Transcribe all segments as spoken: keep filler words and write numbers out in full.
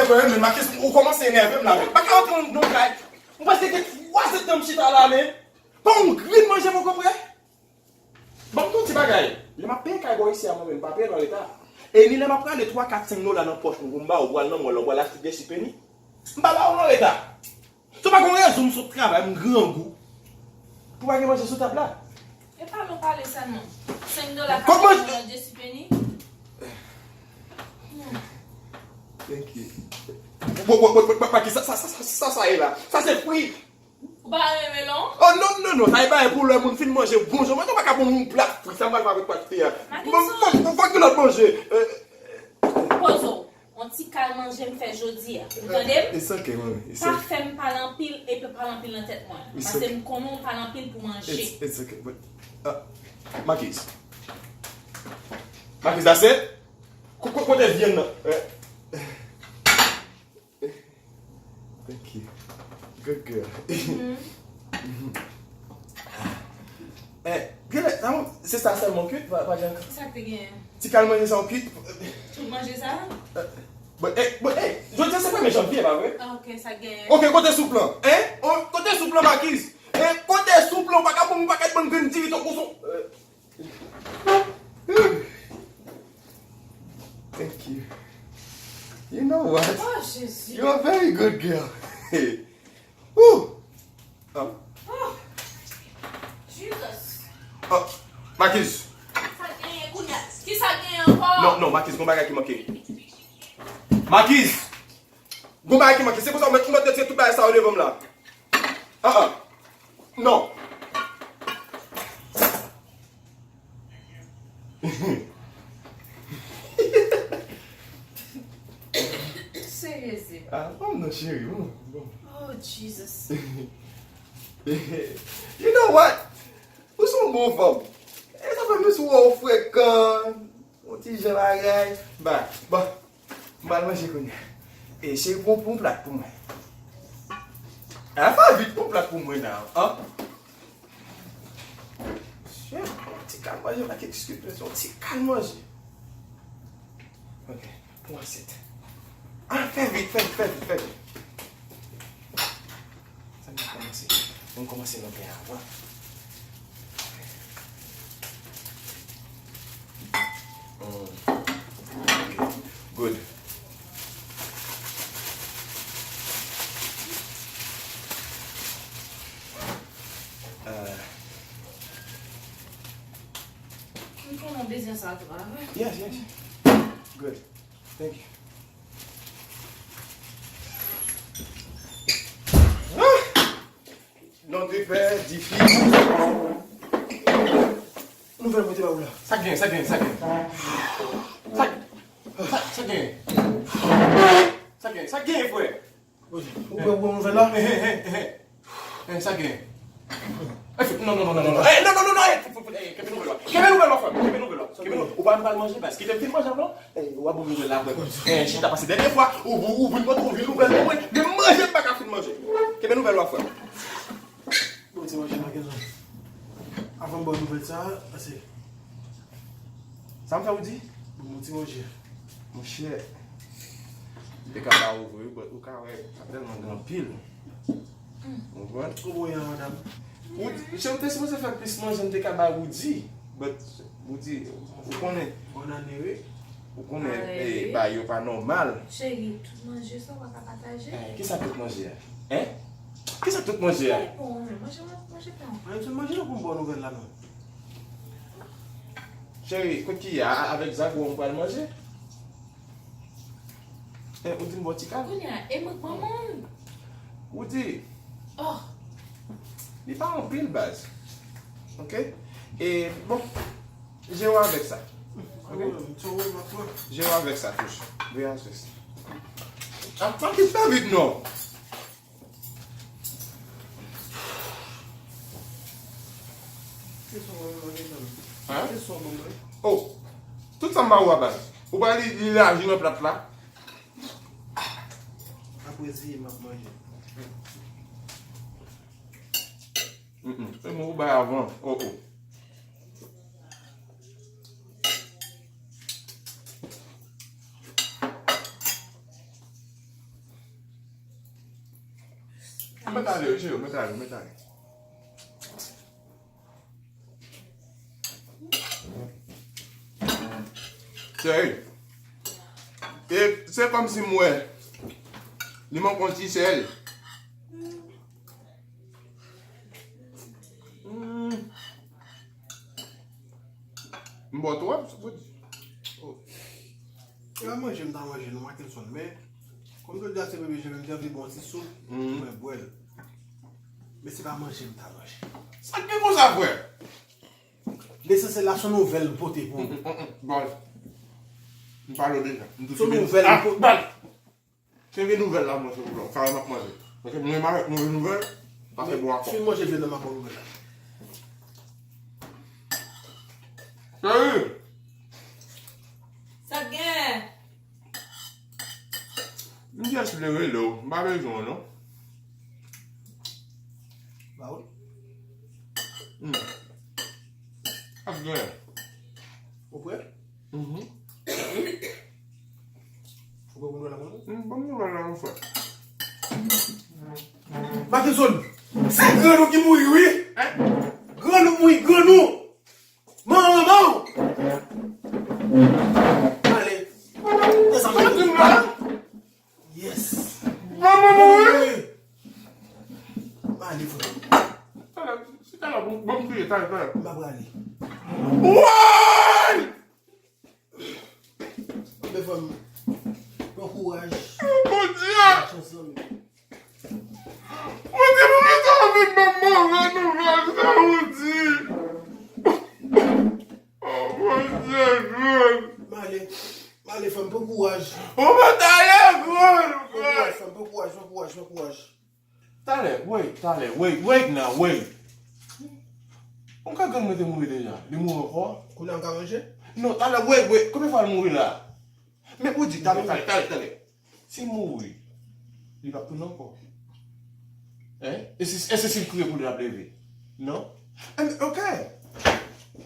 Vre, men Makis, ou kòmanse enève m la, men. M pa ka rantre nan kay. M prèske gen twa zèdtan m chita la, men. Pa yon grenn manje poko prè. Ban m di w ti bagay. Lè m ap peye kay bò isi a, mwen menm, m pa peye l an reta. E ni lè m ap rale twa, kat, senk dola nan pòch mwen pou m ba w, ou pral nan mòl la, ou pral achte JCPenney. M pa ba w l an reta. Si w pa gen rezon, m sot travay, m grangou. Pou pa gen manje sou tab la. E pa nou pale sèlman. Senk dola ka fè yon lòt JCPenney. Thank you. Bon, bon, bon, bon, bon, Makis, sa, sa, sa, sa, sa, sa ye la. Sa se fri. Ou pa renmen non? Oh, non, non, non, sa e bagay pou lè moun fin manje bon jan. Mwen, nou pa ka pran yon plat fri, sa m pral fè avèk plat fri a? Bon, bon, bon, fòk yon lòt manje. Euh, Pozo, yon ti kal manje m fè jodi a. Ou tande m? It's okay, mami. It's okay. Pa fè m pale anpil epi pale anpil nan tèt mwen. Paske m konnen w pale anpil pou manje. It's, it's okay, but, uh, Makis. Makis, that's it? Ko-, ko-, kote vyann nan? Eh. Thank you. Good girl. Eh, genlè, sa, se sa sèlman w kwit? Pa, pa gen. Sa k te genyen? Ti kal manje sa w kwit? Tout manje sa? Eh, but, eh, but, eh, jodi a se premye janvye, pa vre? Ah, ok, sa k genyen? Ok, kote soup lan? Hein? Oh, kote soup lan, Makis? Eh, kote soup lan? Ou pa ka ban m yon pakèt bann grenn diri tankou sou, eh. Thank you. You know what? Oh, Jezi. You're a very good girl. Woo! Oh. Oh, Jesus. Oh, Makis. Sa genyen kounye a? Ki sa genyen ankò? Non, non, Makis, gon bagay ki manke. Makis! Gon bagay ki manke. Se pou sa ou mèt, ou mèt retire tout bagay sa yo devan m la. Ah, ah. Non. Serye, se. Ah, bon, non, cheri, bon, bon. Oh, Jesus. You know what? Ou se yon bon fanm. E sa fè m sou ou frekan. Yon ti jan bagay. Ba, bon. M pral manje kounye a. E cheri, pran, pran yon plat pou mwen. A, fè vit, pran yon plat pou mwen nan, an. Shit, yon ti kal manje, pa ki excuse, yon ti kal manje. Ok, pran asyèt. A, fè vit, fè vit, fè vit, fè vit. Sa m kòmanse? Mwen kòmanse nan pen avan. Hmm. Ok. Good. Euh. M konnen w bezwen sa tou, pa vre? Yes, yes. Good. Thank you. Ah! Non de pè, di fis. Nouvèl mwen te ba ou la. Sa gen, sa gen, sa gen. Sa, sa, sa gen. Sa gen, sa gen, frè. Ou, ou, ou, ou nouvèl la? Eh, eh, eh, eh, eh. Eh, sa gen. Eh, non, non, non, non, non, non. Eh, non, non, non, non, eh, fou, fou, fou, eh, kenbe nouvèl la. Kenbe nouvèl la, frè. Kenbe nouvèl la. Kenbe nou-, ou pa, m pral manje, paske te fin manje avan. Eh, w ap bon nouvèl la, frè. Eh, chita pase dènye fwa, ou, ou, ou vin, ou vin nouvèl pou mwen. Men manje, m pa ka fin manje. Kenbe nouvèl la, frè. Bon, ti manje, Makenson. Avan m ba w nouvèl sa a, pase. Sa m fè ou di? Bon, bon, ti manje. Monchè, m te ka ba ou vre, but ou ka wè, sa tèlman gen anpil. Ou konprann? Ou bon, madam. Ou, monchè, m te sipoze fè plis manje, m te ka ba Woody. But, Woody, ou konnen. Bòn ane, wi. Ou konnen, eh, bagay yo pa nòmal. Cheri, tout manje sa, w pa ka pataje? Eh, kisa tout manje a? Hein? Kisa tout manje a? Manje, manje, manje, manje. Manje, manje, pou m ba w nouvèl la, non. Cheri, kot ki a, a, avèk Zak ou pral manje? Eh, ou di m ba w ti kal? Kounye a, e mwen k manman l. Ou di. Oh. Li pa anpil baz. Ok? E, bon, jere w avèk sa. Ok? Jere w avèk sa, touch. Veye aswè. A, pa kit fè vit, non. Hein? Oh, tout sa m ba ou a baz. Ou pa li, li laji nan plat la. Apre zi, m ap manje. Mm, mm. Se mwen ou bay avan. Oh, oh. Mwen t ale, wi, cheri, mwen t ale, mwen t ale. Cheri, e se kòmsi m wè li manke yon ti sèl. Hmm. M bò twòp, sa vle di. Oh. Se pa manje m ta manje non, Mackenson, men kòm jodi a se premye jounen m te anvi bwè yon ti soup, mwen bwè l. Men se pa manje m ta manje. Sa k gen konsa, frè? Lesansyèl la se yon nouvèl m pote pou ou. Bon. M pale w deja. M tou Se yon nouvèl m pote. Bon. Cheve nouvèl la, mwen, se pou sa m ap manje. Paske mwen renmen avèk move nouvèl, sa se bon ankò. Fin manje vyann nan m ap ba w nouvèl la. Cheri! Sa k gen? M just vle rele w, m pa bezwen w non. Ba w. Hmm. Sa k gen? Ou prè? Mhm. Ou prè pou nouvèl la, mwen? Hmm, ban m nouvèl la, mon frè. Mackenson, se grann ou ki mouri, wi. Hein? Grann ou mouri, grann ou. Manman ou. Ale. Desann. Yes. Manman mouri. Ale, frè. Talè, si talè, bon, bon, kriye, talè, talè. M pa prale. Woy! Anben, frè m, pran kouraj. Bondye! Chans lan menm. Bondye, pou ki sa w vin ban m move nouvèl sa, Bondye? Oh, Bondye, grann. M ale, m ale, frè m, pran kouraj. Ou pa t ale, grann, frè. Pran kouraj, frè m, pran kouraj, pran kouraj, pran kouraj. Talè, wait, talè, wait, wait now, wait. Ou ka grann mwen te mouri deja, li mouri ankò? Kounye a m ka manje? Non, talè, wait, wait, konbyen fwa l mouri la? Men ou di, talè, talè, talè, talè. Si l mouri, li p ap tounen ankò. Hein? E si, e si, si l kriye pou li, l ap leve? Non? Enben, ok.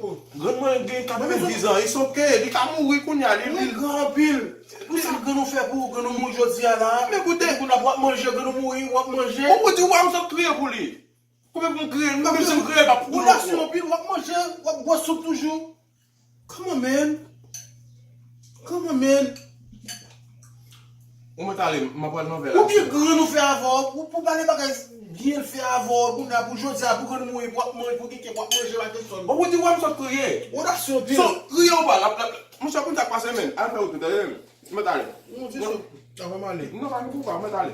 Oh. Grann mwen gen katrevendiz an, it's ok. Li ka mouri kounye a, li, li gran anpil. Pou sa grann ou fè pou ou, grann ou mouri jodi a la. Men koute. Pou n ap w ap manje, grann ou mouri, w ap manje. Ou di w ap sot kriye pou li. Konbyen pou m kriye? Menm si m kriye, l p ap pou nou. Ou la sou anpil, w ap manje, w ap bwè soup toujou. Come on, man. Come on, man. Ou mèt ale, m ap pran nouvèl la. Ou byen grann ou fè avè w, ou pou pale bagay byen fè avè w, kounye a pou jodi a, pou grann ou mouri, pou w ap manje, pou genyen, pou w ap manje Mackenson. Bon, ou di w ap sot kriye. Odasye anpil. So, kriye ou pa, l ap, l ap, monchè, konn sa k pase, man. Al fè wout ou, tande. Mwen t ale. Non, ti sou. Avan m ale. Non, pa nou konpa, mwen t ale.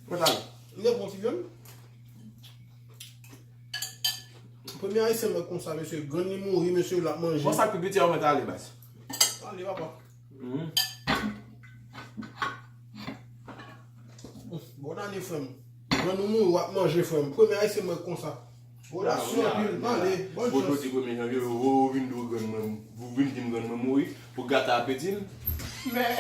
Mwen t ale. Lè bon ti vyann. Premye ayisyen mwen konsa, mesye. Grann li mouri, mesye, l ap manje. Bon, sa k pi piti a, mwen t ale, baz. Ale, papa. Mhm. Bòn ane, frè m. Grann ou mouri, w ap manje, frè m. Premye ayisyen mwen konsa. Odasye anpil, m ale. Bòn chans. Jodi premye janvye, ou vin di w grann mwen, ou vin di m grann mwen mouri, pou gate apeti m. Men,